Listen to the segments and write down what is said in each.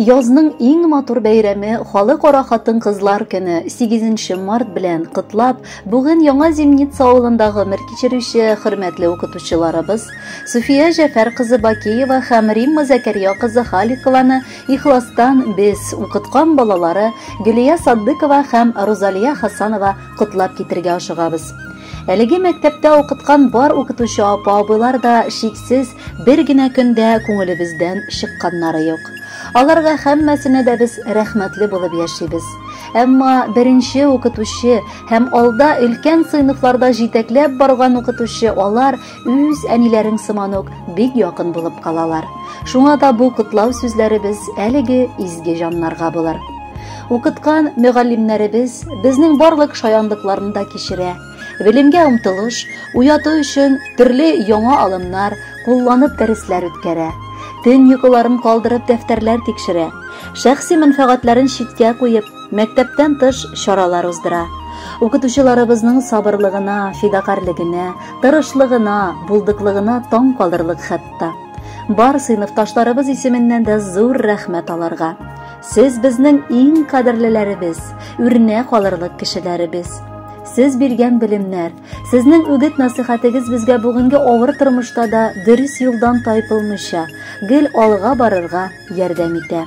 Язның иң матур бәйрәме Халыкара хатын-кызлар көне 8 март белән котлап, бүген Яңа Зимница авылында гомер кичерүче хөрмәтле укытучыларыбыз Суфия Җәфәр кызы Бакиева һәм Римма Зәкәрия кызы Халикованы ихластан без, укыткан балалары Гөлия Саддыкова һәм Рузалия Хасанова котлап китергә ашыгабыз. Әлеге мәктәптә укыткан бар укытучы апа-абыйлар да шиксез бер генә көндә күңелебездән чыкканнары юк. Аларга һәммәсенә дә без рәхмәтле булып яшибез. Әмма беренче укытучы һәм алда өлкән сыйныфларда җитәкләп барган укытучы алар үз әниләрең сыман ук бик якын булып калалар. Шуңа да бу котлау сүзләребез әлеге изге җаннарга булыр. Укыткан мөгаллимнәребез безнең барлык шаянлыкларны да кичерә. Белемгә омтылыш, уяту өчен төрле яңа алымнар кулланып дәресләр үткәрә. Төн йокыларын калдырып дәфтәрләр тикшерә. Шәхси мәнфәгатьләрен читкә куеп, мәктәптән тыш чаралар уздыра. Укытучыларыбызның сабырлыгына, фидакарьлегенә, тырышлыгына, булдыклыгына таң калырлык хәтта. Бар сыйныфташларыбыз исеменнән дә зур рәхмәт аларга. Сез безнең иң кадерлеләребез, үрнәк алырлык кешеләребез. Сез биргән белемнәр, сезнең үгет-насыйхатыгыз безгә бүгенге авыр тормышта да дөрес юлдан тайпылмыйча, гел алга барырга ярдәм итә.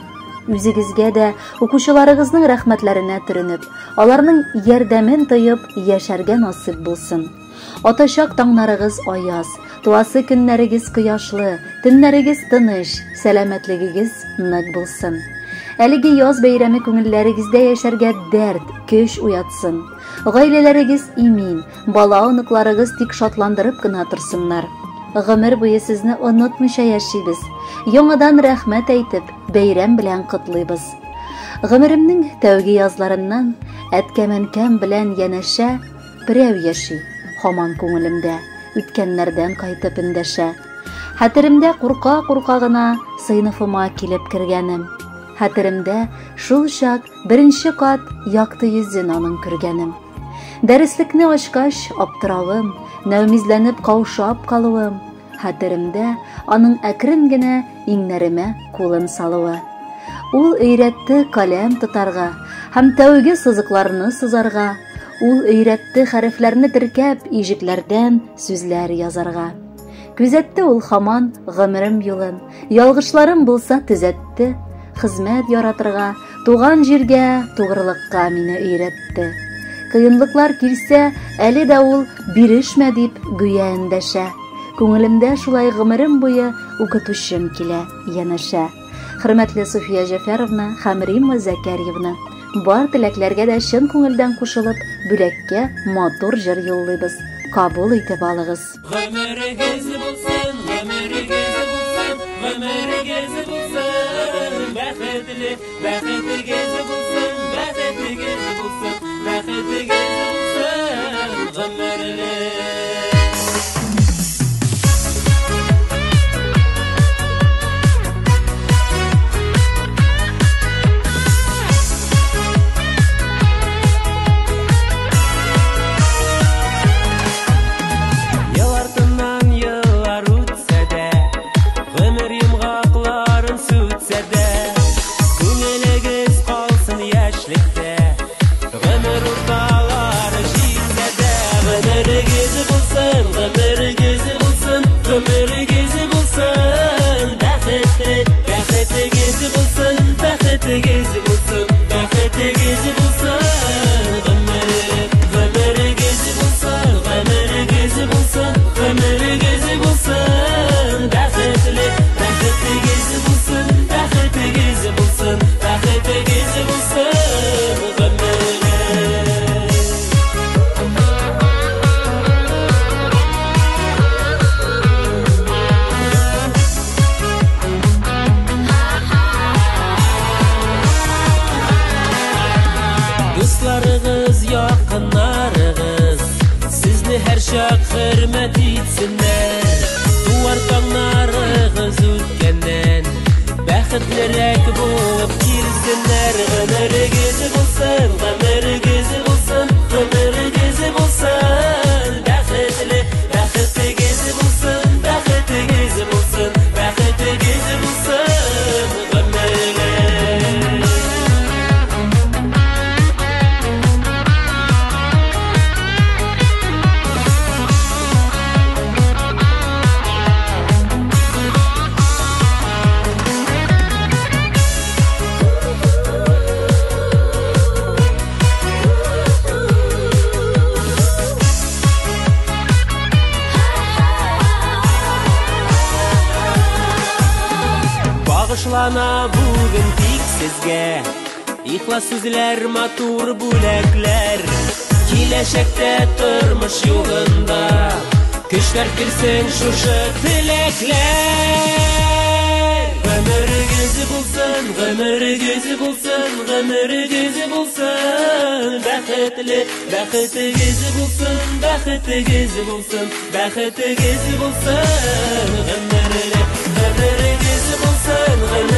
Үзегезгә дә укучыларыгызның рәхмәтләренә төренеп, аларның ярдәмен тоеп яшәргә насыйп булсын. Атачак таңнарыгыз аяз, туасы көннәрегез кояшлы, төннәрегез тыныч, сәламәтлегегез нык булсын. Әлеге яз бәйрәме күңелләрегездә яшәргә дәрт, көч уятсын. Гаиләләрегез имин, бала-оныкларыгыз тик шатландырып кына торсыннар. Гомер буе сезне онытмыйча яшибез. Яңадан рәхмәт әйтеп, бәйрәм белән котлыйбыз. Гомеремнең тәүге язларыннан әткәм-әнкәм белән янәшә берәү яши, һаман күңелемдә, үткәннәрдән кайтып эндәшә. Хәтеремдә курка-курка гына сыйныфыма килеп кергәнем. Хәтеремдә шул чак беренче кат якты йөзен аның күргәнем. Дәреслекне ачкач аптыравым, нәүмизләнеп каушап калуым, хәтеремдә аның әкрен генә иңнәремә кулын салуы. Ул өйрәтте каләм тотарга һәм тәүге сызыкларны сызарга, ул өйрәтте хәрефләрне теркәп иҗекләрдән сүзләр язарга. Күзәтте ул һаман гомерем юлын, ялгышларым булса төзәтте, хезмәт яратырга, туган җиргә, тугрылыкка мине өйрәтте. Кыенлыклар килсә, әле дә ул бирешмә дип гүя эндәшә. Күңелемдә шулай гомерем буе укытучым килә янәшә. Хөрмәтле Суфия Җәфәровна һәм Римма Зәкәрьевна, бар теләкләргә дә чын күңелдән кушылып, бүләккә матур җыр юллыйбыз. Кабул итеп алыгыз. Гомерегез булсын, гомерегез булсын, гомерегез булсын, бәхетле, бәхетегез булсын, бәхетегез булсын, бәхетегез булсын, гомерле. Ел артыннан еллар үтсә дә, гомер йомгакларын сүтсә дә, күңелегез калсын яшьлектә, гомер урталары җитсә дә, гомерегез булсын, гомерегез булсын, гомерегез булсын, бәхетле, бәхетегез булсын, бәхетегез булсын, бәхетегез булсын, гомер, гомерегез булсын, гомерегез булсын, гомерегез булсын, бәхетле, бәхетегез булсын, бәхетегез булсын, бәхетегез булсын, гомерле. Дусларыгыз, якыннарыгыз сезне һәрчак хөрмәт итсеннәр. Туар таңнарыгыз үткәннән бәхетлерәк булып килсеннәр. Гомерегез булсын, гомерегез булсын, гомерегез булсын, бәхетле, бәхетегез булсын, бәхетегез булсын, бәхетегез булсын, гомерле. Багышлана бүген тик сезгә. Ихлас сүзләр, матур бүләкләр. Киләчәктә тормыш юлында көчләр бирсен шушы теләкләр. Гомерегез булсын, гомерегез булсын, гомерегез булсын. Бәхетле, бәхетегез булсын, бәхетегез булсын, бәхетегез булсын. Гомерле, гомерегез булсын, гомерегез